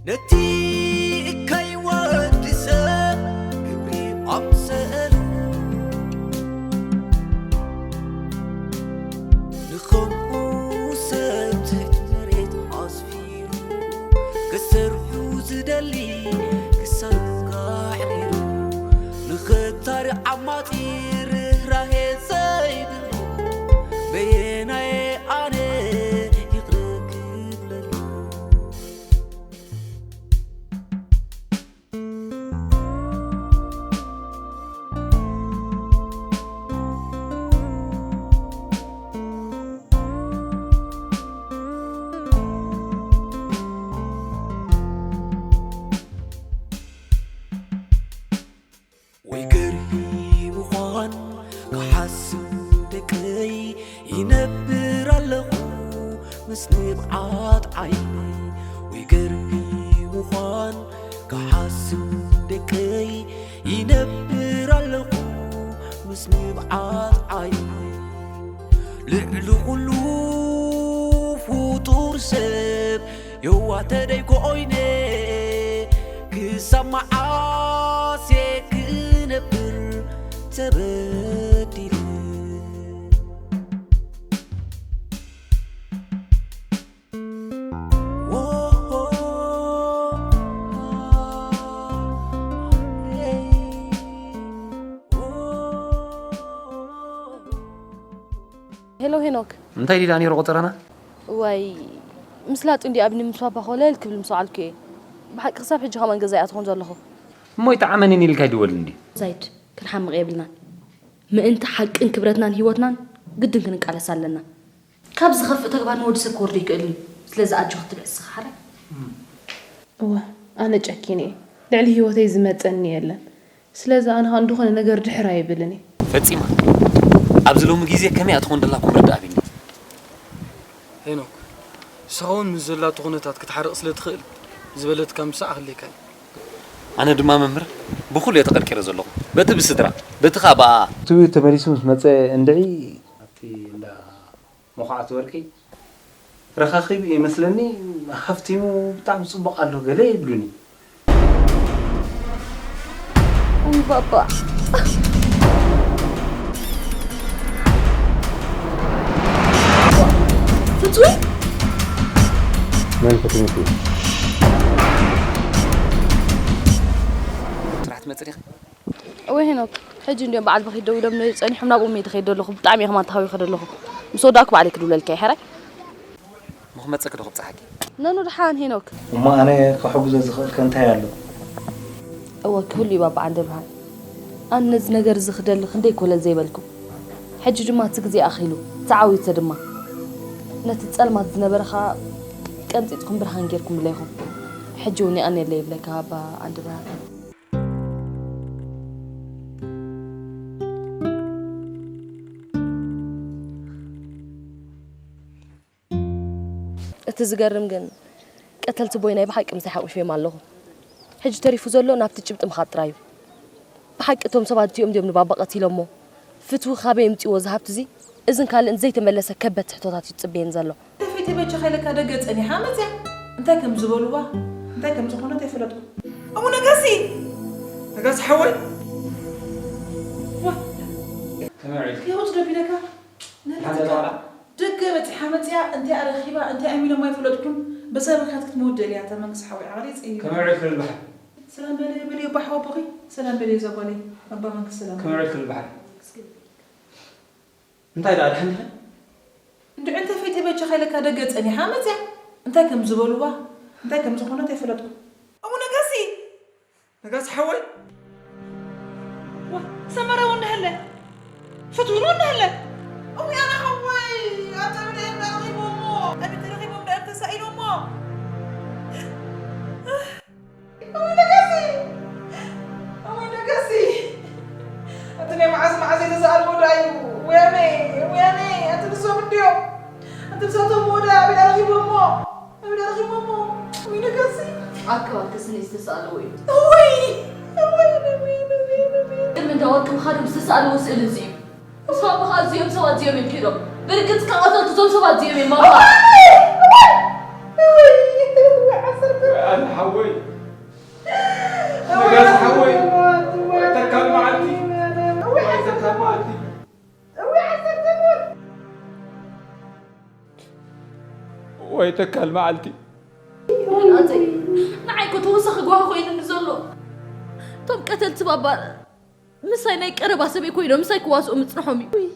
ነቲ እካይ ወዲ ሰብ ግብሪ ኣምሰሉ፣ ንኸምኡ ሰብ ትሕቲ መሬት ኣስፊሩ፣ ክሰርሑ ዝደሊ ክሳዱ ኣሕሪሩ፣ ንኸታሪ ዓማጺ ርህራሄ ዘይብሉ፣ በየናየ ኣነ ይቕረ ክብለሉ? ወይ ገርሂ ምዃን ክሓስብ ደቀይ ይነብር ኣለኹ ምስ ንብዓት ዓይነይ። ወይ ገርሂ ምዃን ክሓስብ ደቀይ ይነብር ኣለኹ ምስ ንብዓት ዓይነይ። ልዕሊ ኩሉ ፍጡር ሰብ የዋህ ተደይ ኮይነ ክሳብ መዓስ እየ ክነብር ተበዲለ? ሄሎ ሄኖክ። እንታይ ድዩ ደኣ ነይሩ ቆጸራና? ዋይ፣ ምስ ላጡ እንዲ ኣብኒ ምስ ባባ ኮለል ክብል ምስ ወዓልኩ እየ። ብሓቂ ክሳብ ሕጂ ከማን ገዛ ኣይኣተኹን ዘለኹ። እሞ ይጠዓመኒ ኢልካ ይድወል እንዲ። ዛይድ፣ ክንሓምቕ የብልናን። ምእንቲ ሓቅን ክብረትናን ህይወትናን ግድን ክንቃለስ ኣለና። ካብ ዝኸፍእ ተግባር ንወዲ ሰብ ክወርዶ ይክእል እዩ። ስለዚ ኣጆኽ ትብዕ እስኻ ሓራይ። እወ፣ ኣነ ጨኪነ እየ። ልዕሊ ህይወተይ ዝመጸኒ የለን። ስለዚ ኣነ ኸኣ እንድኾነ ነገር ድሕር ኣይብልን እየ። ፈጺማ። ኣብዚ ሎሚ ግዜ ከመይ እያ ትኾን ደላ ክምርዳእ ኣቢኒ። ሄኖክ፣ ንስኻ እውን ምስ ዘላቶ ኩነታት ክትሓርቕ ስለ ትኽእል፣ ዝበለትካ ምሳዕ ኣኽሊካ እዩ። ኣነ ድማ መምህር፣ ብኹሉ እየ ተቐርቂረ ዘለኹ። በቲ ብስድራ፣ በቲ ኸኣ ብኣ። እቲ ተመሊሱ ምስ መጸ እንድዒ፣ ኣብቲ እንዳ መኹዓቲ ወርቂ ረኻኺቡ እዩ መስለኒ፣ ሃፍቲሙ ብጣዕሚ ጽቡቕ ኣሎ ገለ ይብሉኒ። ውይ ባባ። ፍጹም? መን ፍጹም እዩ? ስራሕ ትመጽእ ዲኻ? እወ ሄኖክ፣ ሕጂ እንድዮም በዓል በኺት ደው ኢሎም ንጸኒሖም፣ ናብኦም እየ ዝኸይድ ዘለኹ። ብጣዕሚ እየ ከማን ተሃዊኸ ዘለኹ። ምስ ወዳእኩ ባዕለይ ክድውለልካ እየ፣ ሕራይ? ንኽመጸኪ ዶ ክብጽሓኪ? ነኑ ደሓን ሄኖክ። እሞ ኣነ ክሕግዞ ዝኽእል ከ እንታይ ኣሎ? እወ፣ ክህሉ እዩ ባባ ዓንደብርሃን። ኣነ ነዚ ነገር እዚ ክደሊ ክንደይ ኮለል ዘይበልኩ። ሕጂ ድማ እቲ ግዜ ኣኺሉ፣ ተዓዊተ ድማ። ነቲ ጸልማት ዝነበረ ኸኣ ቀንጢጥኩም ብርሃን ጌርኩምለይ ኢኹም። ሕጂ እውን የቐንየለይ ይብለካ ባባ ዓንደብርሃን። እቲ ዝገርም ግን፣ ቀተልቲ ቦይ ናይ ብሓቂ ምሳይ ሓቑፈዮም ኣለኹ። ሕጂ ተሪፉ ዘሎ ናብቲ ጭብጢ ምኻድ ጥራይ እዩ። ብሓቂ እቶም ሰባት እቲኦም ድዮም ንባባ ቀቲሎሞ? ፍትዊ ካበይ የምጽእዎ እዚ ሃብቲ እዚ? እዝን ካልእን ዘይተመለሰ ከበድቲ ሕቶታት እዩ ዝጽበየኒ ዘሎ። ተፈይተ በጃኻ ኢለካ ደገ ጸኒሓ መጽያ። እንታይ ከም ዝበልዋ፣ እንታይ ከም ዝኾነት ኣይፈለጥኩ። ኣቡ ነጋሲ! ነጋሲ ሓወይ! ዋ! ከመይ ውዒልኪ? ከይወጽ ደቢለካ? ሓንተ ተዋላ? ደገ በጺሓ መጽያ፣ እንታይ ኣረኺባ፣ እንታይ ኣሚኖም ኣይፈለጥኩን። በሰበካት ክትመውት ደልያ፣ እታ መንግስቲ ሓወይ፣ ዓቕሊ ጸይሩ። ከመይ ውዒልኪ ልልባሓ? ሰላም በለዮ፣ በለዮ፣ ኣቦ ሓወቦኺ። ሰላም በለዮ፣ እዛ ጓለይ። ኣባ መንግስቲ ሰላም። ከመይ ውዒልኪ ልልባሓ? እስኪ። እንታይ ደኣ፣ ደሓን ዲኺ? እንድዒ እንተ ፈይተ በጃኻ ኢለካ ደገ ጸኒሓ መጽያ። እንታይ ከም ዝበልዋ፣ እንታይ ከም ዝኾነት ኣይፈለጥኩን። ኣቡ ነጋሲ! ነጋሲ ሓወይ! ዋ፣ ሰመረ እውን እንዳሃለ፣ ፍትውን እውን እንዳሃለ። እውይ፣ ኣነ ሓወይ፣ ኣብ ጠብለ እንዳ ረኺቦሞ፣ ኣብ ቤት ረኺቦም ደኣ ተሳኢሎሞ። እውይ፣ ነጋሲ! እውይ፣ ነጋሲ! ኣቲ ናይ መዓዝ መዓዝ የተሳእልዎ ደኣ እዩ። ውያነይ፣ ውያነይ፣ ኣቲ ንሶም እንድዮም። ኣቲ ንሳቶም ወደ ኣበይ ረኺቦሞ? ኣበይ ረኺቦሞ? ወይ ነጋሲ? ኣከባቢ ተስነ ዝተሳእልዎ እዩ። ወይ! ወይ! ቅድሚ እንዳ ወርቂ ምኻዶም ዝተሳእልዎ ስእሊ እዚ እዩ። ምስ ባባኻ እዚኦም ሰባት እዚኦም እዮም ከይዶም። ብርግጽ ከቐተልቱ እዞም ሰባት እዚኦም እዮም፣ ማማ። ወይ! ወይ! ወይ! ዓሰርተ። ኣነ ሓወይ ወይ ተካል መዓልቲ። ናተይ ንዓይ እኮ ተወሳኺ ጓሂ ኮይኑኒ ዘሎ። እቶም ቀተልቲ ባባ ምሳይ ናይ ቀረባ ሰበይ ኮይኖም ምሳይ ክዋስኡ ምጽንሖም እዩ።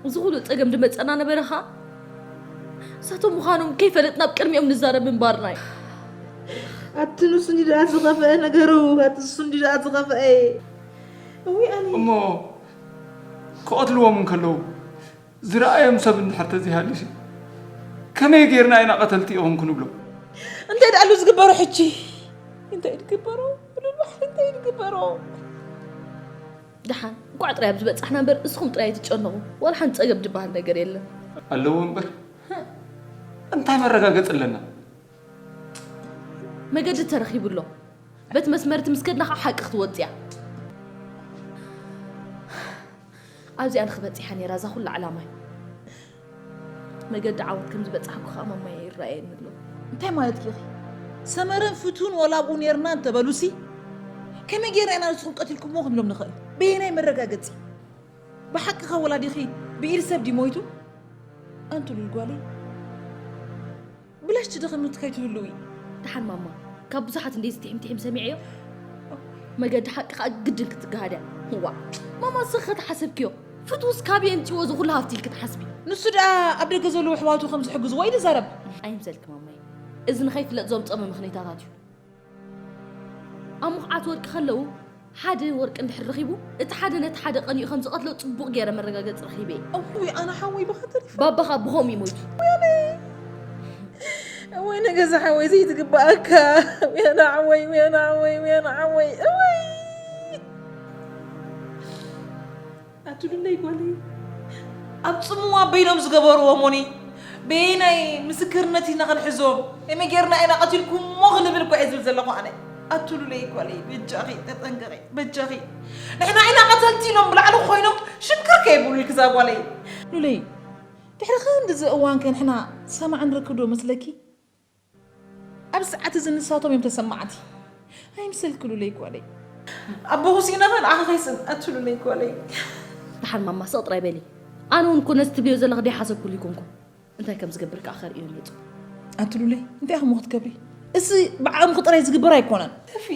እዚ ኩሉ ጸገም ዝመጸና ነበረ ኸኣ ንሳቶም ምዃኖም ከይፈለጥና ኣብ ቅድሚኦም ንዛረብ ምንባርና እዩ። ኣቲ ንሱ እንዲ ደኣ ዝኸፍአ ነገሩ፣ ኣቲ ንሱ እንዲ ደኣ ዝኸፍአ። እውይ ኣነ እሞ ክቐትልዎም እንከለዉ ዝረኣዮም ሰብ እንድሕር ተዘይሃልዩሲ ከመይ ጌርና ኢና ቀተልቲ ኢኹም ክንብሎም? እንታይ ደኣሉ ዝግበሮ ሕጂ? እንታይ ዝግበሮ? ብሉል ባሕሪ እንታይ ዝግበሮ? ደሓን እንቋዕ ጥራይ ኣብዚ በጻሕና እምበር እስኹም ጥራይ ኣይትጨነቑ። ዋላ ሓንቲ ጸገም ዝበሃል ነገር የለን። ኣለዎ እምበር እንታይ መረጋገጺ ኣለና? መገዲ ተረኺቡ ኣሎ። በቲ መስመር እቲ ምስ ከድና ከዓ ሓቂ ክትወጽእ እያ። ኣብዚኣ ንኽበጽሕ እያ ነይራ እዛ ኩላ ዕላማይ። መገዲ ዓወት ከም ዝበጻሕኩ ከዓ ማማየ ይረኣየኒ ኣሎ። እንታይ ማለት ኢኺ? ሰመረን ፍቱን ወላ ኣብኡ ነይርና እንተበሉሲ ከመይ ጌርና ኢና ንስኹም ቀቲልኩሞ ክንብሎም ንኽእል? በየናይ መረጋገጺ? ብሓቅኻ ወላዲኺ ብኢድ ሰብ ድዩ ሞይቱ? ኣንቲ ሉል ጓለይ ብላሽ ትደኽሚ ከይትህልዊ። ደሓን ማማ ካብ ብዙሓት እንደዚ ትሒም ትሒም ሰሚዐዮ። መገዲ ሓቂ ከዓ ግድን ክትገሃድ እያ። ዋ ማማ ንስኺ ከተሓሰብክዮ ፍትውስ ካበይ ኣምፂዎ እዚ ኩሉ ሃፍቲ ኢልኪ ትሓስቢ? ንሱ ደኣ ኣብ ደገ ዘለዉ ኣሕዋቱ ከም ዝሕግዝዎ እዩ ዝዛረብ። ኣይምሰልኪ ማማይ፣ እዚ ንኸይፍለጥ ዘምፀመ ምኽንያታት እዩ። ኣብ ምኹዓት ወርቂ ከለዉ ሓደ ወርቂ እንድሕር ረኺቡ እቲ ሓደ ነቲ ሓደ ቀኒኡ ከም ዝቐትሎ ፅቡቕ ገይረ መረጋገፂ ረኺበ እየ። እውይ ኣነ ሓወይ ብኻ ተሪፈ። ባባኻ ብኸምኡ እዩ ሞይቱ። ወያነ እወይ ንገዛ ሓወይ ዘይትግባኣካ ወያነ ሓወይ ወያነ ሓወይ ወያነ ሓወይ እወይ ኣትሉለይ ጓለይ ኣብ ጽምዋ በይኖም ዝገበርዎ ሞኒ በየናይ ምስክርነት ኢና ክንሕዞም ከመይ ጌርና ኢና ቀቲልኩሞ ክንብል እኮ እየ ዝብል ዘለኹ ኣነ ኣትሉለይ ጓለይ በጃኺ ተጠንቀቂ በጃኺ ንሕና ኢና ቀተልቲ ኢሎም ብላዕሊ ኮይኖም ሽንክር ከይብሉልኪ እዛ ጓለይ ሉለይ ድሕሪ ክንድዚ እዋን ከ ንሕና ሰማዕ ንረክብ ዶ መስለኪ ኣብ ሰዓት እዚ ንሳቶም እዮም ተሰማዕቲ ኣይምሰልክሉለይ ጓለይ ኣቦኹስ ኢና ከ ንዓኺ ከይስእን ኣትሉለይ ጓለይ ደሓን ማማ ስቕ ጥራይ በሊ ኣነ እውን እኮ ነዚ ትብልዮ ዘለኺ ደይሓሰብኩሉ ይኮንኩ እንታይ ከም ዝገብር ከዓ ከርእዮም መፁ ኣትሉለይ እንታይ ኢኹም ክትገብሪ እዚ ብዓቕምኺ ጥራይ ዝግበር ኣይኮነን ተፊ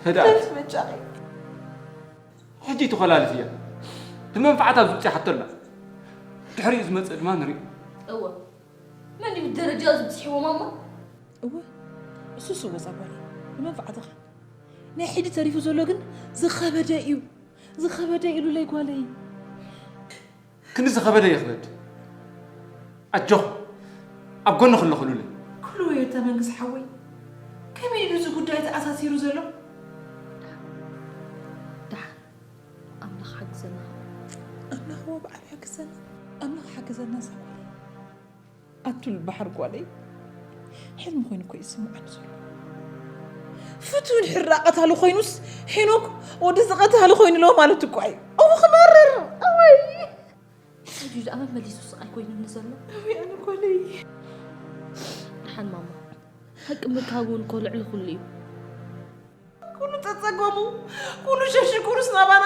ህድኣት መጫኺ ሕጂ ትኾላልፍ እያ ብመንፋዕታ ዝብፅሓቶ ኣላ ድሕሪኡ ዝመፅእ ድማ ንሪኦ እወ መን እዩ ደረጃ እዚ ብፅሕዎ ማማ እወ እሱስ እወ እዛ ጓለይ ብመንፋዕትኺ ናይ ሕጂ ተሪፉ ዘሎ ግን ዝኸበደ እዩ ዝኸበደ ኢሉለይ ጓለይ ክንዲ ዝኸበደ ይኽበድ ኣጆኹ ኣብ ጎንኺ ኣለኹ ሉለይ ኩሉ ወዮ እታ መንግስ ሓወይ ከመይ ኢሉ እዚ ጉዳይ ተኣሳሲሩ ዘሎ ደሓን ኣምላኽ ሓግዘና ኣምላኽ ወ በዓል ሓግዘና ኣምላኽ ሓግዘና እዛ ጓለይ ኣቱል ባሕር ጓለይ ሕልሚ ኮይኑ እኮ ይስምዓኒ ዘሎ ፍቱ ድሕር ቀታሊ ኮይኑስ ሄኖክ ወዲ ዝቐታሊ ኮይኑ ኣለዎ ማለት እኮ እዩ እው ክመርር እወይ እዩ ደኣ መመሊሱ ስቓይ ኮይኑኒ ዘሎ እወይ ኣነ ጓለይ ደሓን ማማ ሓቂ ምርካብ እውን እኮ ልዕሊ ኩሉ እዩ ኩሉ ተጸገሙ ኩሉ ሸሽጉሩስ ናባና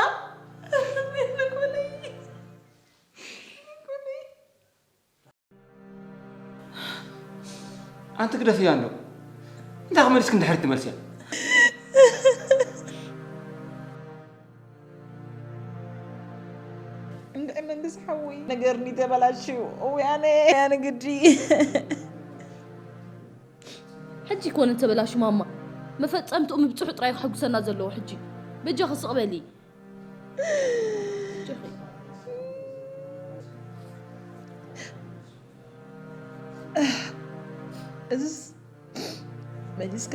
ኣንቲ ግደፍያ እንዶ እንታይ ክመልስክ እንድሕር ትመልስያ እንድዒ መንግስ ሓወይ ነገርኒ ተበላሽዩ እውያነ ያነ ግዲ ሕጂ ኮነ ተበላሹ ማማ መፈጸምትኡ ምብጽሑ ጥራይ ከሐጉሰና ዘለዎ ሕጂ በጃኺ ስቕ በሊ እዝስ መሊስካ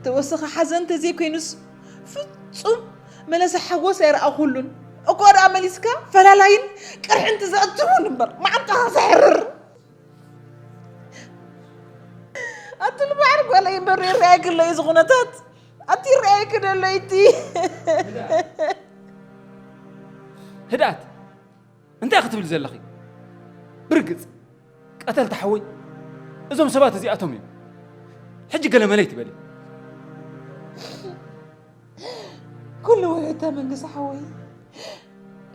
ተወሰኸ ሓዘን ተዘይኮይኑስ ፍጹም መለሰ ሓጎስ ኣይረኣኹሉን እኳ ደኣ መሊስካ ፈላላይን ቅርሕንቲ ዘእትውን እምበር መዓንጣኻ ዘሕርር ኣቲ ልባዕር ጓለይ እምበር ይረኣየክለይ እዚ ኩነታት ኣቲ ይረኣየክ ደለይቲ ህድኣት እንታይ ክትብል ዘለኺ ብርግጽ ቀተልቲ ሓወይ እዞም ሰባት እዚኣቶም እዮም ሕጂ ገለመለ ይትበሊ ኩሉ ወለተ መንግስቲ ሓወይ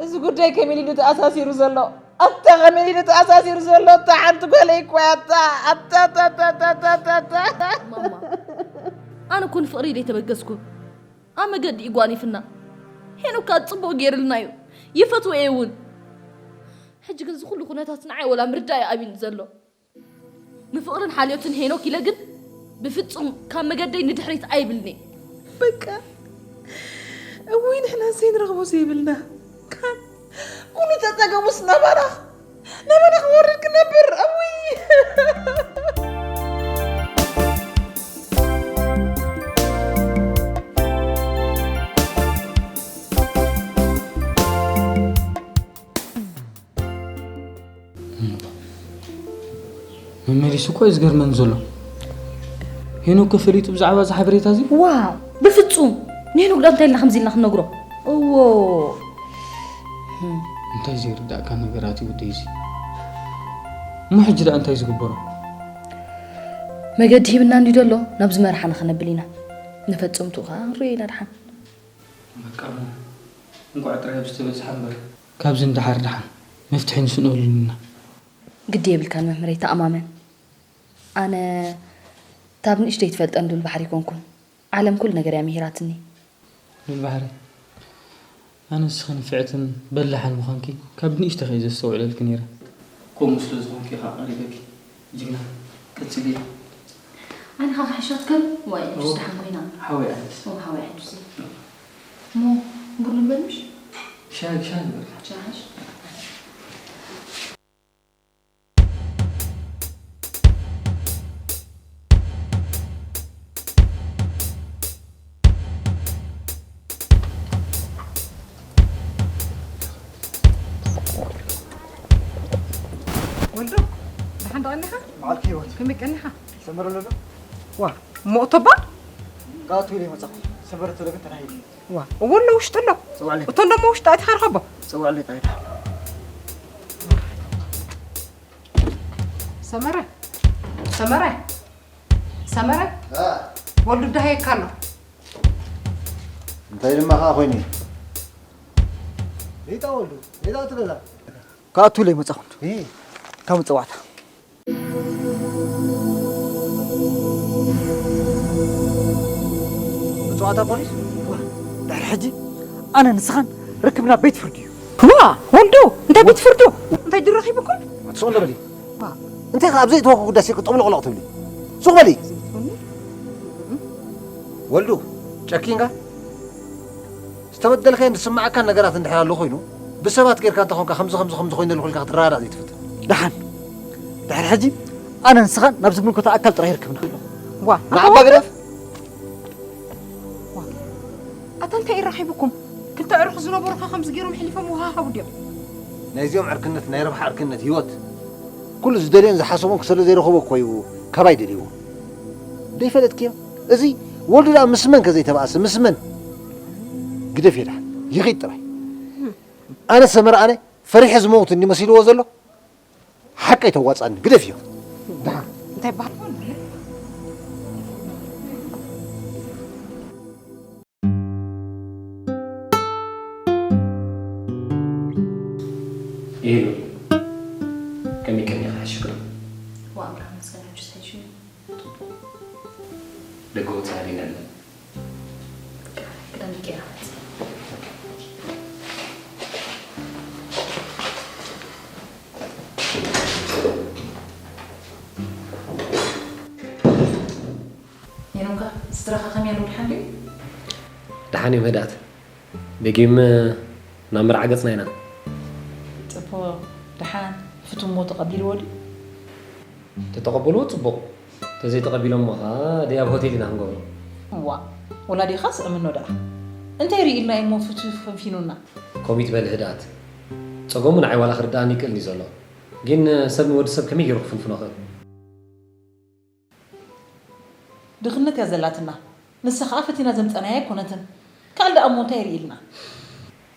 እዚ ጉዳይ ከመይ ኢሉ ተኣሳሲሩ ዘሎ ኣታ ከመይ ኢሉ ተኣሳሲሩ ዘሎ? ኣታ ሓንቲ ጓለይ እኮ እያ። ኣታ ኣታ ኣታ ኣታ ኣታ ኣታ ኣታ ኣታ። ማማ ኣነ እኮ ንፍቕሪ ኢለ ኣይተበገስኩን። ኣብ መገዲ እዩ ጓኒፍና። ሄኖክ ከዓ ፅቡቕ ገይርልና እዩ። ይፈትዎ እየ እውን። ሕጂ ግን እዚ ኩሉ ኩነታት ንዓይ ወላ ምርዳእ እዩ ኣቢኒ ዘሎ። ንፍቕርን ሓልዮትን ሄኖክ ኢለ ግን ብፍጹም ካብ መገደይ ንድሕሪት ኣይብልኒ። በቃ እውይ ንሕና ዘይንረኽቦ ዘይብልና ካን ኩሉ ተጸገሙስ ናባና ናባና ክወርድ ክነብር እውይ። መመሊሱ እኮ እዩ ዝገርመኒ ዘሎ። ሄኖክ ከ ፈሊጡ ብዛዕባ እዚ ሓበሬታ እዚ? ዋው! ብፍጹም! ንሄኖክ ደኣ እንታይ ኢልና ከምዚ ኢልና ክንነግሮ? እዎ! እንታይ ዘይርዳእካ ነገራት እዩ ወደይ እዚ? እሞ ሕጂ ደኣ እንታይ ዝግበሮ? መገዲ ሂብና እንዲ ደሎ ናብ ዝመርሓና ክነብል ኢና። ንፈጸምትኡ ኸዓ ክንሪኦ ኢና ደሓን። በቃ እሞ እንቋዕ ጥራይ ኣብዚ ተበጽሓ እምበር። ካብዚ ንደሓር ደሓን መፍትሒ ንስእነሉ ኣለና። ግዲ የብልካን መምህረይ ተኣማመን። ኣነ ታብ ንእሽተይ ትፈልጠን ሉል ባሕሪ ኣይኮንኩን። ዓለም ኩሉ ነገር እያ ምሂራትኒ። ሉል ባሕሪ ኣነ ንስኺ ንፍዕትን በላሕን ምዃንኪ ካብ ንእሽተኺ እየ ዘስተውዕለልኪ ነይረ። ከምኡ ስለ ዝኾንኪ ኢኻ ቀሪበኪ። ጅግና ቀጽልዮ። ኣነ ኸዓ ክሕሸትክን ዋይ ምስ ደሓን ኮይና። ሓወይ ኣንስ። ኦ ሓወይ ዕዱሲ። እሞ ቡን ንበል ምሽ? ሻይ ሻይ ንበል። ሻሽ። ወልዶ ደሓን ዶ ቀኒኻ? በዓልኪ ህይወት ከመይ ቀኒኻ? ሰመረ ኣሎ ዶ? ዋ እሞ እቶባ ጋቱ ኢለ መጻኹ ሰመረ ተለግን ተናሂዲ ዋ እወ ኣሎ ውሽጢ ኣሎ ጽውዓለይ እቶ ኣሎ እሞ ውሽጢ ኣቲኻ ርኸቦ ጽውዓለይ ጣይታ ሰመረ ሰመረ ሰመረ ወልዱ ዳሃየካ ኣሎ እንታይ ድማ ከዓ ኮይኑ ሌጣ ወልዱ ሌጣ ትበላ ካቱ ኢለ መጻኹ ካብ ምጽዋዕታ እፅዋታ ፖሊስ ድሕሪ ሕጂ ኣነ ንስኻን ርክብና ቤት ፍርዲ እዩ ዋ ወልዱ እንታይ ቤት ፍርዱ እንታይ ድረኺብኩም ትስቕ እንደበሊ እንታይ ከዓ ኣብዘይ ተወኩ ጉዳይ ሲቅ ጠብለቕለቕ ትብሊ ሱቕ በሊ ወልዱ ጨኪንካ ዝተበደልካዮን ዝስማዓካን ነገራት እንድሕር ኣሎ ኮይኑ ብሰባት ጌርካ እንተኾንካ ከምዚ ከምዚ ከምዚ ኮይነ ኣለኹ ኢልካ ክትረዳዳእ ዘይትፍትን ደሓን ድሕሪ ሕጂ ኣነ ንስኻን ናብ ዝምልከቶ ኣካል ጥራይ ርክብና ዋ ንዓባ ግደፍ ኣታ እንታይ ይራኺብኩም ክልተ ዕሩኽ ዝነበሩኻ ከምዚ ገይሮም ሕሊፎም ውሃሃቡ ድዮም ናይዚኦም ዕርክነት ናይ ረብሓ ዕርክነት ህይወት ኩሉ ዝደልዮን ዝሓሰቦን ክሰለ ዘይረኸቦ እኮ እዩ ካባይ ደልይዎ ደይፈለጥክዮ እዚ ወልዱ ደኣ ምስ መን ከዘይተባእሰ ምስ መን ግደፍ የዳ ይኺድ ጥራይ ኣነ ሰመረ ኣነ ፈሪሐ ዝመውት እንዲ መሲልዎ ዘሎ ሓቀይ ተዋጻኒ ግደፍ እዩ እንታይ በሃል ኢሉ ከመይ ቀኒኻ ሕሽክሎ ዋእምራ መስገን ሕጁ ሰይሽኑ ደገ ወፃ ዲና ኣለ ክዳን ቀይራ ሄኖካ ስድራኻ ከመይ ኣለዉ ድሓን ድዩ ደሓን እዮም ህድኣት ደጊም ናብ መርዓ ገፅና ኢና ፅቡቕ ደሓን ፍትሞ ተቐቢልዎ ድዩ ተተቐበልዎ ፅቡቕ ተዘይተቐቢሎሞ ኸዓ ደይ ኣብ ሆቴል ኢና ክንገብሮ ዋ ወላዲኻስ እምኖ ደኣ እንታይ ርኢልና እሞ ፍቱ ፈንፊኑና ኮሚት በል ህድኣት ፀገሙ ንዓይ ዋላ ክርድኣኒ ይክእልኒ ዘሎ ግን ሰብ ንወዲ ሰብ ከመይ ገይሩ ክፍንፍኖ ክእል ድኽነት እያ ዘላትና ንሳ ኸዓ ፈቲና ዘምፀናያ ኣይኮነትን ካልእ ደኣ እሞ እንታይ ርኢልና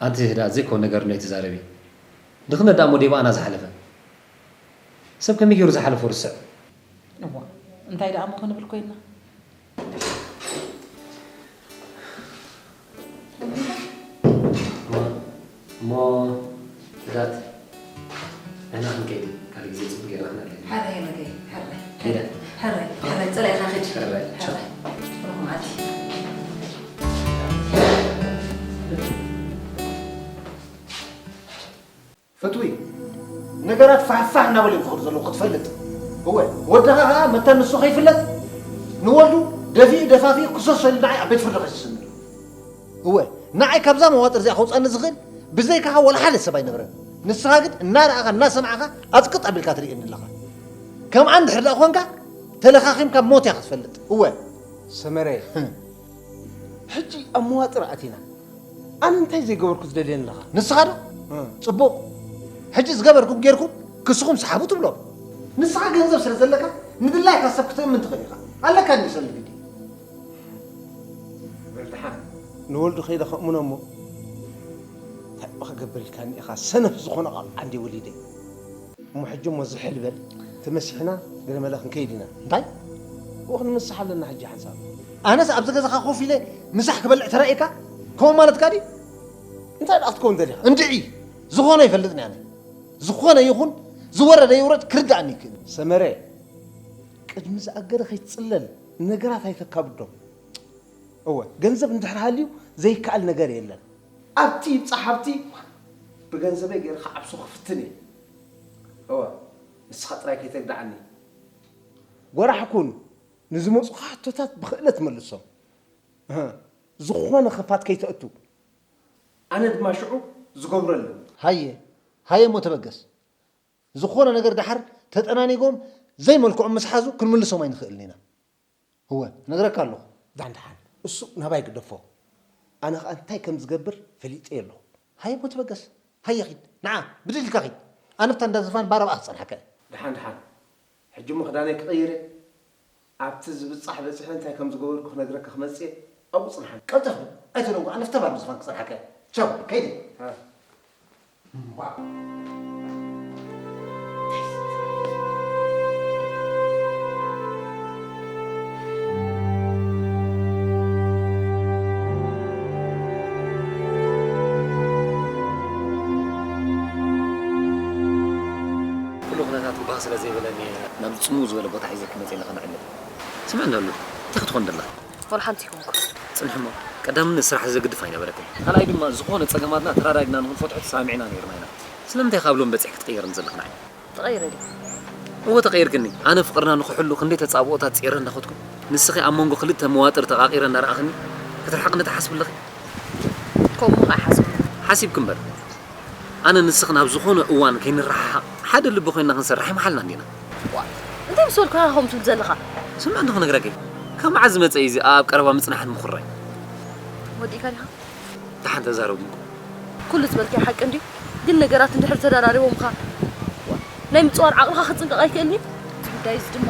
ኣንቲ ህድኣት ዘይኮን ነገር ዶ ኣይትዛረቢ ድኽነት ደኣ እሞ ደይ ብኣና ዝሓለፈ ሰብ ከመይ ገይሩ ዝሓለፎ ርስዕ እዋ እንታይ ደኣ እሞ ክንብል ኮይንና እሞ ህድኣት ንሕና ክንከይድ ካልእ ግዜ ጽቡቕ ጌርና ክንዕለል ኢና። ሕራይ መገይ፣ ሕራይ። ኪዳ። ሕራይ፣ ሕራይ፣ ጸላኢና ኺድ። ሕራይ። ሕራይ። ርሑም መዓልቲ። ፍትዊ፣ ነገራት ፋሕፋሕ እናበሉ እዮም ክኸዱ ዘለዉ ክትፈልጥ። እወ፣ ወድኻ ኸኣ መታን ንሱ ከይፍለጥ ንወዱ ደፊኡ ደፋፊኡ ክሰሰሉ ንዓይ ኣብ ቤት ፍርዲ ከሲሱኒ ኣሎ። እወ፣ ንዓይ ካብዛ መዋጥር እዚኣ ከውጻኒ ዝኽእል ብዘይካኻ ወላ ሓደ ሰብ ኣይነበረን። ንስኻ ግን እናረኣኻ እናሰማዕኻ ኣጽቅጥ ኣቢልካ ትርእየኒ ኣለኻ። ከምኣ እንድሕር ደኣ ኾንካ ተለኻኺምካ ሞት እያ ክትፈልጥ። እወ። ሰመረ፣ ህም። ሕጂ ኣብ መዋጥር ኣቲና። ኣነ እንታይ ዘይገበርኩ ዝደልየኒ ኣለኻ? ንስኻ ዶ? እ። ጽቡቕ። ሕጂ ዝገበርኩም ጌርኩም ክስኹም ሰሓቡ ትብሎም። ንስኻ ገንዘብ ስለ ዘለካ ንድላይካ ሰብ ክትእምን ትኽእል ኢኻ። ኣለካ እንዲ ሰልፊ ድዩ? በል ደሓን፣ ንወልዱ ከይደ ከእምኖ እሞ፣ እንታይ እባ ክገብር ኢልካኒ ኢኻ? ሰነፍ ዝኾነ ቃል ዓንዲ ወሊደ። እሞ ሕጂ እሞ ዝሕል በል፣ ተመሲሕና ገለ መለ ክንከይድ ኢና። እንታይ? እወ፣ ክንምስሕ ኣለና ሕጂ ሓንሳብ። ኣነስ ኣብዚ ገዛኻ ኮፍ ኢለ ምሳሕ ክበልዕ ተራእየካ? ከምኡ ማለትካ ድዩ? እንታይ ደኣ ክትከውን ደሊኻ? እንድዒ! ዝኾነ ይፈልጥኒ ኣነ። ዝኾነ ይኹን ዝወረደ ይውረድ ክርድኣኒ ይክእል። ሰመረ፣ ቅድሚ ዝኣገደ ከይትጽለል፣ ነገራት ኣይተካብዶም። እወ፣ ገንዘብ እንድሕር ሃልዩ ዘይከኣል ነገር የለን። ኣብቲ ይብጻሕ ኣብቲ፣ ብገንዘበይ ገይረ ክዓብሶ ክፍትን እየ። እወ፣ ንስኻ ጥራይ ከይተግድዓኒ። ጎራሕ ኩን፣ ንዝመጹኻ ሕቶታት ብኽእለት መልሶም። እህ፣ ዝኾነ ኽፋት ከይተእቱ። ኣነ ድማ ሽዑ ዝገብሮ ኣለኒ። ሃየ፣ ሃየ እሞ ተበገስ። ዝኾነ ነገር ደሓር ተጠናኒጎም ዘይመልክዖም ምስ ሓዙ ክንምልሶም ኣይንኽእልን ኢና። እወ፣ እነግረካ ኣለኹ። ዳን ደሓን፣ እሱ ናባይ ግደፎ። ኣነ ኸኣ እንታይ ከም ዝገብር ፈሊጠ ኣለኹ። ሃየ እሞ ተበገስ። ሃየ ኺድ። ንዓ፣ ብድድ ኢልካ ኺድ። ኣነ ብታ እንዳ ዝፋን ባረብኣ ክጸንሓካ እየ። ደሓን፣ ደሓን። ሕጂ እሞ ክዳነይ ክቕይር እየ። ኣብቲ ዝብጻሕ በጺሐ እንታይ ከም ዝገበርኩ ክነግረካ ክመጽእ እየ። ኣብኡ ጽንሓኒ። ቀልጠፍ በል። ኣይትደንጉ። ኣነ ፍተባር ዝፋን ክጸንሓካ እየ። ቻው፣ ከይደ። ሃ። እምቧ። ኩሉ ኩነታት ባህ ስለ ዘይበለኒ፣ ናብ ጽምው ዝበለ ቦታ ሒዘኪ መጺኤ ንኸነዕልል። ስምዕኒ ኣሎ፣ እንታይ ክትኾን ደለኻ? ዋላ ሓንቲ ኣይኮንኩ። ጽንሒ እሞ፣ ቀዳምነት ስራሕ ዘግድፍ ኣይነበረትን። ካልኣይ ድማ፣ ዝኾነ ጸገማትና ተራዳዲና ንኽንፈትሖ ተሰማሚዕና ነይርና ኢና። ስለምንታይ ካብ ሎም በጺሕ ክትቕየርኒ ዘለኻ ንዓይ? ተቐይረ ድየ? እወ፣ ተቐይርክኒ። ኣነ ፍቕርና ንኽሕሉ ክንደይ ተጻብኦታት ጸይረ እንዳኸድኩ፣ ንስኺ ኣብ መንጎ ክልተ መዋጥር ተቓቒረ እንዳረኣኽኒ ክትርሕቕኒ ትሓስቢ ኣለኺ? ከምኡ ኸኣ ኣይሓሰብኩን። ሓሲብኪ እምበር። ኣነ ንስኽን ኣብ ዝኾነ እዋን ከይንረሓሓቕ ሓደ ልቢ ኮይንና ክንሰርሕ ኣይመሓልናን ዲና? ዋእ፣ እንታይ ምስ በልኩ ኢኻ ከምኡ ትብል ዘለኻ? ስምዒ እንዶ ክነግረኪ። ካብ መዓዝ ዝመጸ እዩ እዚ ኣብ ቀረባ ምጽናሕን ምኹርራይ? ወዲእካ ዲኻ? ደሓን ተዛረቡ። ኩሉ ዝበልካዮ ሓቂ እንድዩ፣ ግን ነገራት እንድሕር ተደራሪቦምኻ፣ ዋእ፣ ናይ ምጽዋር ዓቕልኻ ክጽንቀቕ ኣይክእልን እዩ? እቲ ጉዳይ እዚ ድማ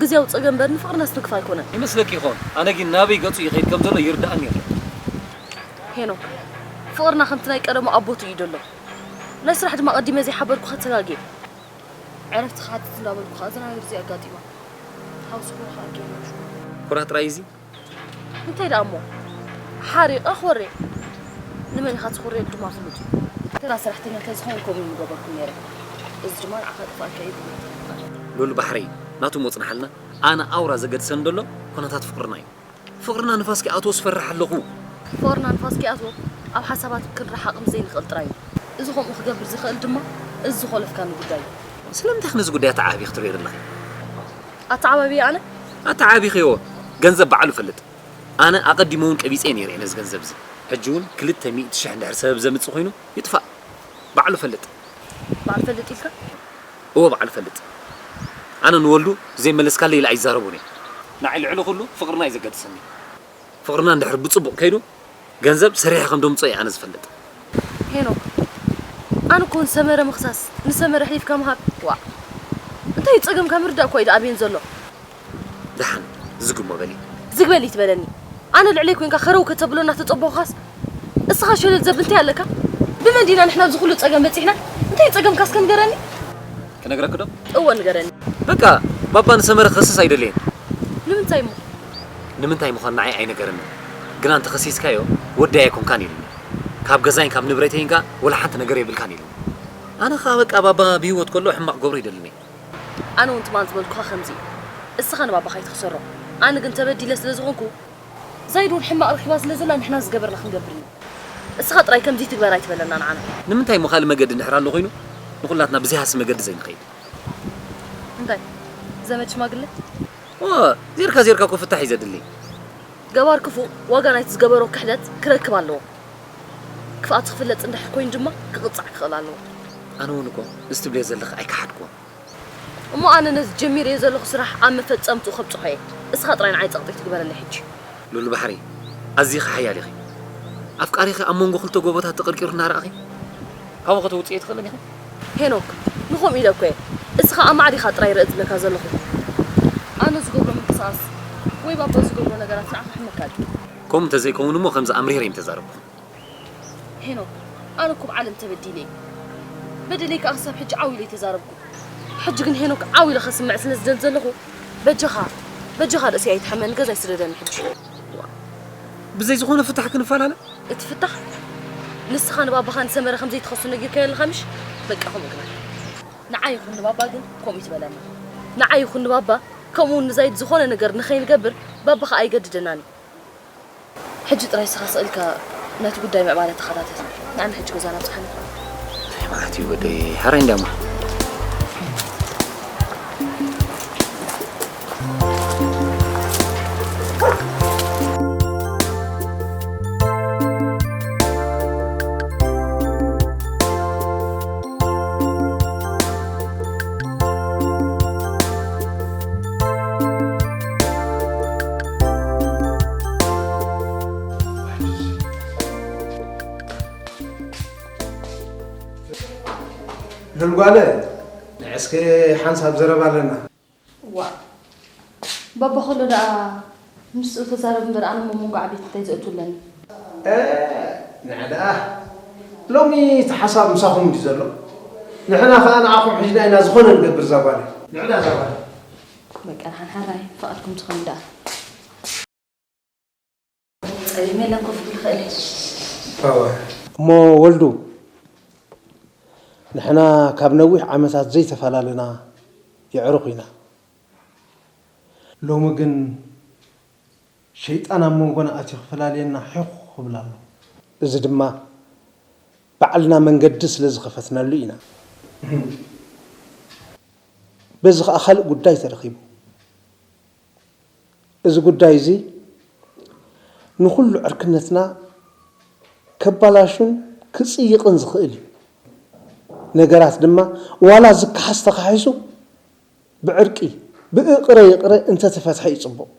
ግዝያዊ ጸገም እምበር ንፍቕርና ዝትንክፍ ኣይኮነን። ይመስለኪ ይኸውን? ኣነ ግን ናበይ ገጹ ይኸይድ ከም ዘሎ ይርድኣኒ የለን። ሄኖክ፣ ፍቕርና ከምቲ ናይ ቀደሙ ኣብ ቦትኡ እዩ ዘሎ። ናይ ስራሕ ድማ ኣቐዲመ ዘይሓበርኩኻ ተጋግየ። ዕረፍቲ ክሓትት እንዳበልኩ ኸኣ እዛ ነገር እዚኣ ኣጋጢማ። ሃውስ ኩርኻ ኣርጌ። ኩራ ጥራይ እዚ? እንታይ ደኣ እሞ? ሓሪቐ ክወሬ። ንመን ኢኻ ትኹርየሉ ድማ ፍሉጥ እዩ። ተራ ሰራሕተኛ እንተዝኸውን ከምኡ ምገበርኩ ነይረ። እዚ ድማ ንዓኻ የጥፍኣካ እዩ ብማለት ምፍቃር። ሉል ባሕረይ፣ ናቱ ሞጽናሓልና፣ ኣነ ኣውራ ዘገድሰኒ ዘሎ ኩነታት ፍቕርና እዩ። ፍቕርና ንፋስ ከይኣትዎ ዝፈርሕ ኣለኹ። ፍቕርና ንፋስ ከይኣትዎ ኣብ ሓሳባት ክንረሓቕ ምስ ዘይንኽእል ጥራይ እዩ። እዚ ከምኡ ክገብር ዝኽእል ድማ እዚ ዝኾለፍካኒ ጉዳይ እዩ። ስለምንታይ ኢኺ ነዚ ጉዳይ ኣተዓባቢኺ ትርእዮ ዘለኺ? ኣተዓባብየ ኣነ? ኣተዓባቢኽዮ፣ ገንዘብ ባዕሉ ይፈልጥ። ኣነ ኣቐዲመ እውን ቀቢጸ ነይረ እየ ነዚ ገንዘብ እዚ። ሕጂ እውን ክልተ ሚእቲ ሽሕ እንድሕር ሰበብ ዘምጽእ ኮይኑ ይጥፋእ። ባዕሉ ይፈልጥ። ባዕሉ ይፈልጥ ኢልካ? እወ፣ ባዕሉ ይፈልጥ። ኣነ ንወልዱ ዘይመለስካለይ ኢለ ኣይዛረቦን እየ። ንዓይ ልዕሊ ኩሉ ፍቕርና እዩ ዘገድሰኒ። ፍቕርና እንድሕር ብጽቡቕ ከይዱ፣ ገንዘብ ሰሪሐ ከም ደምጽኦ እየ ኣነ ዝፈልጥ። ሄኖክ፣ ኣነ እኮ ንሰመረ ምኽሳስ፣ ንሰመረ ኣሕሊፍካ ምሃብ፣ ዋእ። እንታይ እዩ ጸገምካ ምርዳእ እኮ እዩ ደኣ ኣበየን ዘሎ። ደሓን፣ ዝግ እሞ በሊ። ዝግ በሊ ትበለኒ። ኣነ ልዕለይ ኮንካ ከረው ከተብሎ እናተጸበኹኻስ፣ እስኻ ሸለል ዘብል እንታይ ኣለካ? ብመን ዲና ንሕና ኣብዚ ኩሉ ጸገም በጺሕና? እንታይ እዩ ጸገምካ እስከ ንገረኒ? ክነግረኪ ዶ? እወ፣ ንገረኒ። በቃ፣ ባባ ንሰመረ ክኸስስ ኣይደለየን። ንምንታይ እሞ? ንምንታይ ምዃን ንዓይ ኣይነገረንን። ግና እንተኸሲስካዮ፣ ወደይ ኣይኮንካን ኢሉኒ። ካብ ገዛይን ካብ ንብረተይን ከኣ ወላ ሓንቲ ነገር የብልካን ኢሉኒ። ኣነ ኸኣ በቃ ባባ ብህይወት ከሎ ሕማቕ ገብሮ ይደልን እየ። ኣነ እውን ትማል ዝበልኩኻ ከምዚ እዩ። እስኻ ንባባኻ ኣይትኽሰሮ። ኣነ ግን ተበዲለ ስለ ዝኾንኩ፣ ዛይድ እውን ሕማቕ ረኺባ ስለ ዘላ ንሕና ዝገበርና ክንገብር ኢና። እስኻ ጥራይ ከምዚ ትግበር ኣይትበለና ንዓና። ንምንታይ እሞ ካልእ መገዲ እንድሕር ኣሎ ኮይኑ ንኹላትና ብዘይሃሲ መገዲ ዘይንኸይድ? እንታይ? ዘመድ ሽማግለ? ኦ፣ ዜርካ ዜርካ እኮ ፍታሕ እዩ ዘድሊ። ገባር ክፉእ ዋጋ ናይቲ ዝገበሮ ክሕደት ክረክብ ኣለዎ። ክፍኣቱ ክፍለጥ እንድሕር ኮይኑ ድማ ክቕጻዕ ክኽእል ኣለዎ። ኣነ እውን እኮ እዚ ትብልዮ ዘለኺ ኣይከሓድኩዎን። እሞ ኣነ ነዚ ጀሚረዮ ዘለኹ ስራሕ ኣብ መፈጸምትኡ ከብጽሖ እየ። እስኻ ጥራይ ንዓይ ጸቕጢ ትግበረለይ ሕጂ። ሉል ባሕሪ፣ ኣዚኺ ሓያል ኢኺ። ኣፍቃሪኺ ኣብ መንጎ ክልተ ጎቦታት ተቐርቂሩ እናረኣኺ ካብኡ ከተውጽእዮ ትኽእልን ኢኺ። ሄኖክ፣ ንኸምኡ ኢለ እኮ እየ። እስኻ ኣማዕዲኻ ጥራይ ርእ ዝብለካ ዘለኹ። ኣነ ዝገብሮ ምንቅስቓስ ወይ ባባ ዝገብሮ ነገራት ንዓኻ ክሕመካ ድዩ? ከምኡ እንተዘይከውን እሞ ከምዚ ኣምሪረ እየ ምተዛረብኩ። ሄኖክ፣ ኣነ እኮ ብዓለም ተበዲለ እየ። በደለይ ከኣ ክሳብ ሕጂ ዓው ኢለ ኣይተዛረብኩ። ሕጂ ግን ሄኖክ ዓው ኢለ ከስምዕ ስለ ዝደሊ ዘለኹ፣ በጃኻ፣ በጃኻ ርእሰይ ኣይትሓመኒ፣ ገዛይ ስደደኒ ሕጂ። ብዘይ ዝኾነ ፍታሕ ክንፈላለ? እቲ ፍታሕ ንስኻ ንባባኻ ንሰመረ ከም ዘይትኸሱ ነጊርካዮ ኣለኻ ምሽ? በቃ ከምኡ ግበር። ንዓይ ይኹን ንባባ ግን ከምኡ ይትበለና። ንዓይ ይኹን ንባባ ከምኡ እውን ንዛይድ ዝኾነ ነገር ንኸይንገብር ባባ ኸኣ ኣይገድደናን እዩ። ሕጂ ጥራይ ንስኻ ስቕ ኢልካ ነቲ ጉዳይ ምዕባለ ተኸታተል። ንኣና ሕጂ ገዛና ኣብጽሓና። እንታይ መዓት እዩ ወደይ? ሓራይ እንዳማ። ሉል ጓለ፣ ንዕስከ ሓንሳብ ዘረባ ኣለና። ዋእ፣ ባባ ከሎ ደኣ ምስኡ ተዛረብ እምበር፣ ኣነ እሞ መንጎ ዓበይቲ እንታይ ዘእቱ ኣለኒ? እ፣ ንዕ ደኣ፣ ሎሚ እቲ ሓሳብ ምሳኹም ድዩ ዘሎ? ንሕና ኸኣ ንዓኹም ሒዝና ኢና ዝኾነ ንገብር፣ እዛ ጓለይ። ንዕ ደኣ እዛ ጓለይ። በቃ፣ ንሓን ሓራይ ፍቓድኩም ትኸውን ደኣ። ጸሊም የለን ኮፍ ክብል ይኽእል እየ። እወ። እሞ ወልዱ፣ ንሕና ካብ ነዊሕ ዓመታት ዘይተፈላለና የዕሩኽ ኢና። ሎሚ ግን ሸይጣን ኣብ መንጎና ኣትዩ ክፈላልየና ሒኹ ክብል ኣሎ። እዚ ድማ ባዕልና መንገዲ ስለ ዝኸፈትናሉ ኢና። በዚ ኸኣ ካልእ ጉዳይ ተረኺቡ። እዚ ጉዳይ እዚ ንኹሉ ዕርክነትና ከባላሹን ክጽይቕን ዝኽእል እዩ። ነገራት ድማ ዋላ ዝከሓስ ተኻሒሱ ብዕርቂ፣ ብእቕረ ይቕረ እንተተፈትሐ እዩ ጽቡቕ።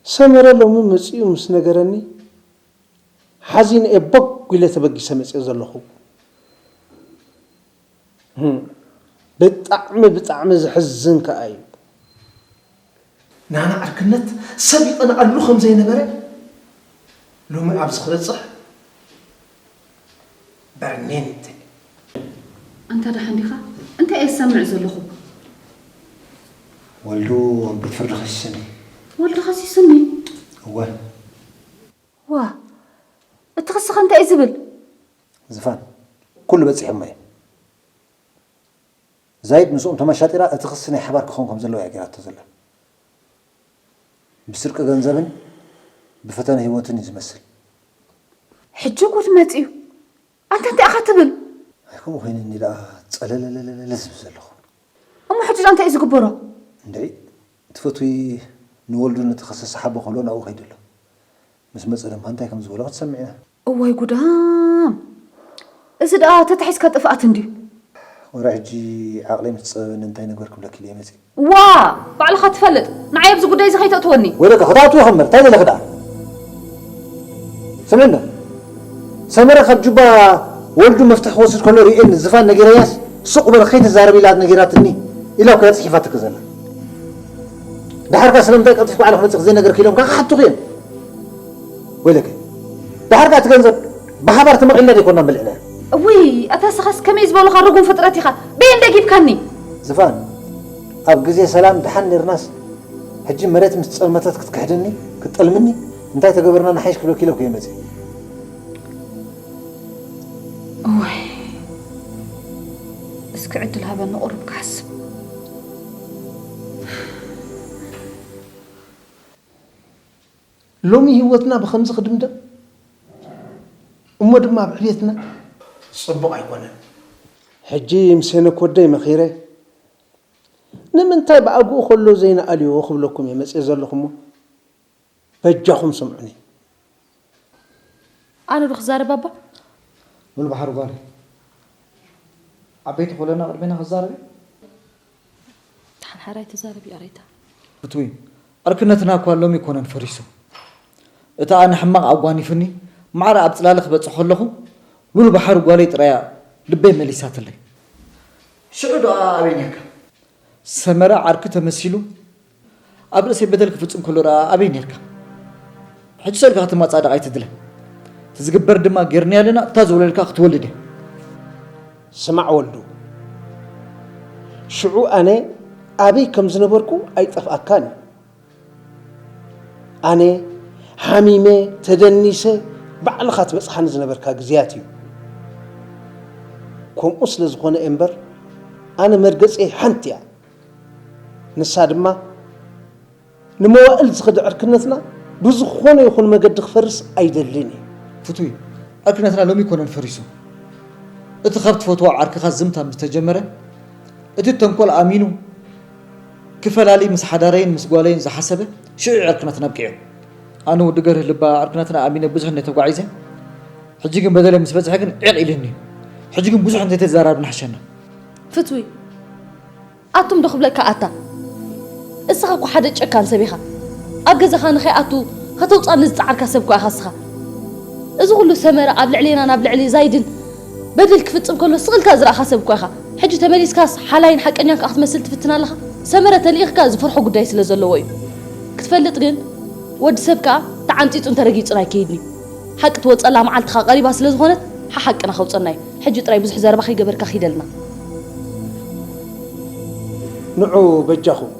ሰመረ ሎሚ መጺኡ ምስ ነገረኒ፣ ሓዚነ እየ ቦግ ኢለ ተበጊሰ መጽየ ዘለኹ። ህም፣ ብጣዕሚ፣ ብጣዕሚ ዘሕዝን ከኣ እዩ። ናና ዕርክነት ሰብ ይቐንኣሉ ከም ዘይነበረ ሎሚ ኣብዚ ክበጽሕ በርኔን እንተ። ኣንታ ደሓን ዲኻ? እንታይ እየ ዝሰምዕ ዘለኹ? ወልዱ ኣብ ቤት ፍርዲ ከሲሱኒ። ወልዱ ከሲሱኒ? እወ። ዋ፣ እቲ ክስኸ እንታይ እዩ ዝብል? ዝፋን፣ ኩሉ በጺሖሞ እየ። ዛይድ ምስኦም ተመሻጢራ እቲ ክሲ ናይ ሓባር ክኸውን ከም ዘለዎ እያ ገይራቶ ዘላ። ብስርቂ ገንዘብን ብፈተነ ህይወትን እዩ ዝመስል። ሕጂ ጉድ መጺኡ። ኣንታ እንታይ ኢኻ ትብል? ኣይ፣ ከምኡ ኮይኑኒ ደኣ ጸለለለለለ ዝብል ዘለኹ። እሞ ሕጂ እንታይ እዩ ዝግበሮ? እንድዒ፣ ትፈትዊ ንወልዱ ነቲ ክሲ ሰሓቦ ከሎ ናብኡ ከይዱ ኣሎ። ምስ መጸ ድማ እንታይ ከም ዝበሎ ክትሰምዕ ኢና። እዋይ ጉዳም! እዚ ደኣ ተታሒዝካ ጥፍኣት እንድዩ። ወረ ሕጂ ዓቕለይ ምስ ጸበበኒ እንታይ ንግበር ክብለኪ ኢለ መጺእ። ዋ! ባዕልኻ ትፈልጥ። ንዓይ ኣብዚ ጉዳይ እዚ ከይተእትወኒ። ወይ ደቂ ክትኣትዎ ከመር፣ እንታይ ዘለኺ ደኣ? ስምዕና፣ ሰመረ ካብ ጁባ ወልዱ መፍትሕ ክወስድ ከሎ ርእየን ዝፋን ነጊረያስ፣ ሱቕ በል ከይትዛረብ ኢላ ነጊራትኒ ኢላ እኮ እያ ጽሒፋትኪ ዘላ። ደሓርካ ስለምንታይ ቀልጢፍኪ ባዕልኺ መጺእኪ ዘይነገርኪ ኢሎም ከኣ ክሓቱኺ እዮም። ወይለከ፣ ደሓር ከኣ እቲ ገንዘብ ብሓባር ተመቒልና ዘይኮና በሊዕናዮ። እውይ፣ ኣታ ስኻስ ከመይ ዝበሉኻ ርጉም ፍጥረት ኢኻ? በየን ደጊፍካኒ? ዝፋን፣ ኣብ ግዜ ሰላም ደሓን ኔርናስ፣ ሕጂ መሬት ምስ ጸልመተት ክትክሕድኒ፣ ክትጠልምኒ፣ እንታይ ተገበርና ንሓይሽ ክብለኪ ኢለ እኮ እየ መጺእ። እዋይ፣ ዕድል ሃበኒ ቁሩብ ክሓስብ። ሎሚ ህይወትና ብኸምዚ ክድምደም፣ እሞ ድማ ኣብ ዕቤትና ጽቡቕ ኣይኮነን። ሕጂ ምስ ሄኖክ ወደይ መኺረ፣ ንምንታይ ብኣግኡ ከሎ ዘይነኣልዮ ክብለኩም እየ መጽየ ዘለኹ እሞ፣ በጃኹም ስምዑኒ። ኣነ ዶ ክዛረብ ኣባ? ሉል ባሕሪ ጓል፣ ዓበይቲ ኮለና ቅድሜና ክዛረብ እዩ። ተሓንሓራይ ተዛረብ እዩ ኣረይታ። ፍትዊ፣ ዕርክነትና እኳ ሎሚ ኣይኮነን ፈሪሱ። እታ ኣነ ሕማቕ ኣጓኒፍኒ፣ ማዕረ ኣብ ጽላለ ክበጽሕ ከለኹ፣ ሉል ባሕሪ ጓለይ ጥራያ ልበይ መሊሳትለይ። ሽዑ ዶ ኣበይ ነርካ? ሰመረ ዓርኪ ተመሲሉ ኣብ ርእሰይ በደል ክፍጽም ከሎ ደኣ ኣበይ ነርካ? ሕጂ ሰልካ ክትመጻደቕ ኣይትድለ። እቲ ዝግበር ድማ ጌርናዮ ኣለና፣ እታ ዝወለድካ ክትወልድ እያ። ስማዕ ወልዱ፣ ሽዑ ኣነ ኣበይ ከም ዝነበርኩ ኣይጠፍኣካን እዩ። ኣነ ሓሚመ፣ ተደኒሰ፣ ባዕልኻ ትበጽሓኒ ዝነበርካ ግዜያት እዩ። ከምኡ ስለ ዝኾነ እምበር፣ ኣነ መርገጸይ ሓንቲ እያ። ንሳ ድማ፣ ንመዋእል ዝኸደ ዕርክነትና ብዝኾነ ይኹን መገዲ ክፈርስ ኣይደልን እየ። ፍቱይ፣ ዕርክነትና ሎሚ ኣይኮነን ፈሪሱ። እቲ ካብ ትፈትዎ ዓርክኻ ዝምታ ምስ ተጀመረ፣ እቲ ተንኮል ኣሚኑ ክፈላሊ ምስ ሓዳረይን ምስ ጓለይን ዝሓሰበ፣ ሽዑ ዕርክነትና ኣብቂዑ። ኣነ ወዲ ገርህ ልባ ዕርክነትና ኣሚነ ብዙሕ እንደ ተጓዒዘ፣ ሕጂ ግን በደለይ ምስ በዝሐ ግን ዒቕ ኢሉኒ እዩ። ሕጂ ግን ብዙሕ እንተይተዛራርብና ሕሸና። ፍትዊ፣ ኣቱም ዶ ክብለካ ኣታ? እስኻ እኮ ሓደ ጨካን ሰብ ኢኻ። ኣብ ገዛኻ ንኸይኣቱ ከተውጻኒ ዝጸዓርካ ሰብ እኮ ኢኻ እስኻ። እዚ ኩሉ ሰመረ ኣብ ልዕሌና ናብ ልዕሊ ዛይድን በደል ክፍጽም ከሎ ስቕ ኢልካ ዝረኣኻ ሰብ እኮ ኢኻ። ሕጂ ተመሊስካስ ሓላይን ሓቀኛን ከኣ ክትመስል ትፍትን ኣለኻ? ሰመረ ተልኢኽካ ዝፈርሖ ጉዳይ ስለ ዘለዎ እዩ። ክትፈልጥ ግን ወዲ ሰብ ከኣ ተዓንጺጹን ተረጊጹን ኣይከይድን እዩ። ሓቂ ትወጸላ መዓልትኻ ቀሪባ ስለ ዝኾነት ሓሓቅና ከውጸና እዩ። ሕጂ ጥራይ ብዙሕ ዘረባ ከይገበርካ ኪደልና። ንዑ በጃኹም፣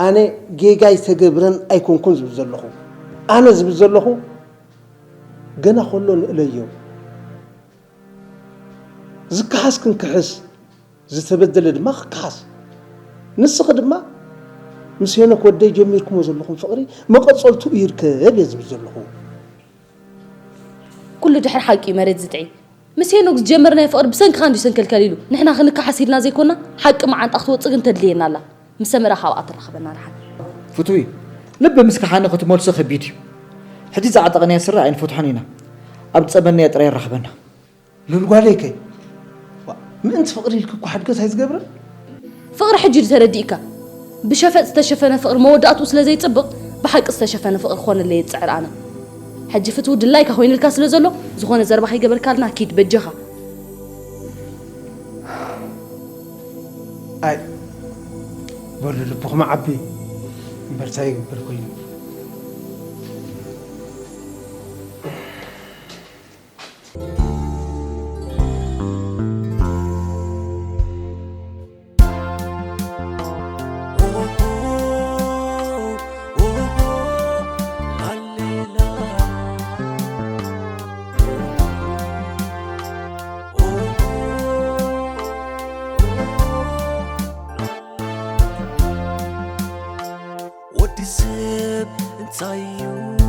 ኣነ ጌጋ ኣይተገብረን ኣይኮንኩን ዝብል ዘለኹ። ኣነ ዝብል ዘለኹ፣ ገና ከሎ ንእለዮ። ዝከሓስ ክንክሕስ፣ ዝተበደለ ድማ ክከሓስ። ንስኺ ድማ ምስ ሄኖክ ወደይ ጀሚርኩሞ ዘለኹም ፍቕሪ መቐጸልትኡ ይርከብ እየ ዝብል ዘለኹ። ኩሉ ድሕሪ ሓቂ እዩ መሬት ዝጥዒ። ምስ ሄኖክ ዝጀመርናዮ ፍቕሪ ብሰንክኻ እንድዩ ሰንከልከል ኢሉ። ንሕና ክንከሓስ ኢልና ዘይኮና፣ ሓቂ መዓንጣ ክትወጽእ ግን ተድልየና ኣላ። ምስ ሰመረ ካብኣ ትራኸበና ደሓን። ፍቱዊ፣ ልቢ ምስ ከሓነ ክትመልሶ ከቢድ እዩ። ሕጂ ዝዓጠቕናዮ ስረ ኣይንፈትሖን ኢና። ኣብ ዝጸመናዮ ጥራይ የራኽበና። ሉል ጓለይ ከ? ዋ፣ ምእንቲ ፍቕሪ ኢልኪ እኮ ሓድገስ ኣይዝገብርን። ፍቕሪ ሕጂ ድዩ ተረዲእካ? ብሸፈጥ ዝተሸፈነ ፍቕሪ መወዳእትኡ ስለ ዘይጽብቕ፣ ብሓቂ ዝተሸፈነ ፍቕሪ ክኾነለይ እየ ዝጽዕር ኣነ። ሕጂ ፍትዊ ድላይካ ኮይኑልካ ስለ ዘሎ፣ ዝኾነ ዘረባ ከይገበርካልና ኪድ በጀኻ። ኣይ፣ በሉ ልብኹም ዓቢ እምበር እንታይ ይግበር ኮይኑ። ወዲ ሰብ እንታይ እዩ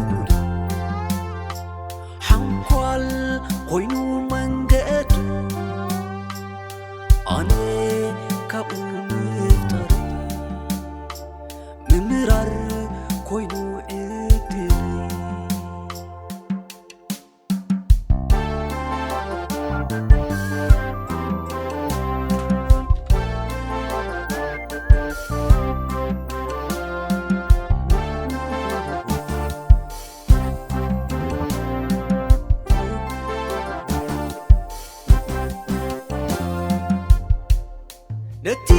ጉዱ? ሓንኳል ኮይኑ መንገዱ፣ ኣነ ካብኡ ምፍጣር፣ ምምራር ኮይኑ ዕድል። ነቲ